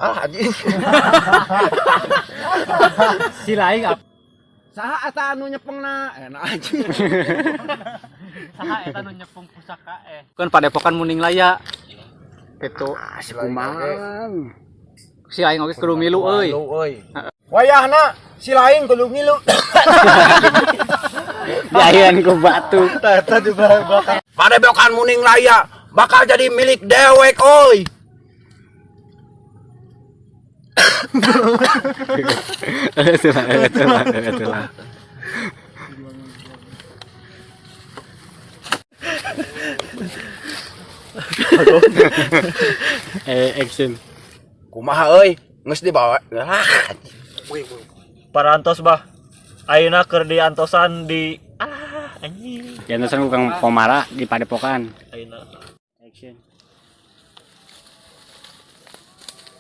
Ah, anjing. Si laing apa? Saha eta anu nyepengna? Enak anjing. Saha eta nu nyepeng pusaka eh. Kan padepokan Muning Laya. Gitu. Asik kumaha. Si laing oge kudu milu euy. Euy. Wayahna si lain kudu ngilu. Diayan ku batu. Eta di belakang. Padepokan Muning Laya bakal jadi milik dewek euy. Itulah, itulah, itulah. Action. Kumaha euy? Geus dibawa. Ah, Parantos bah. Ayeuna keur diantosan di ah anjing. Diantosan ku Kang Pomara di padepokan. Ayeuna. Action.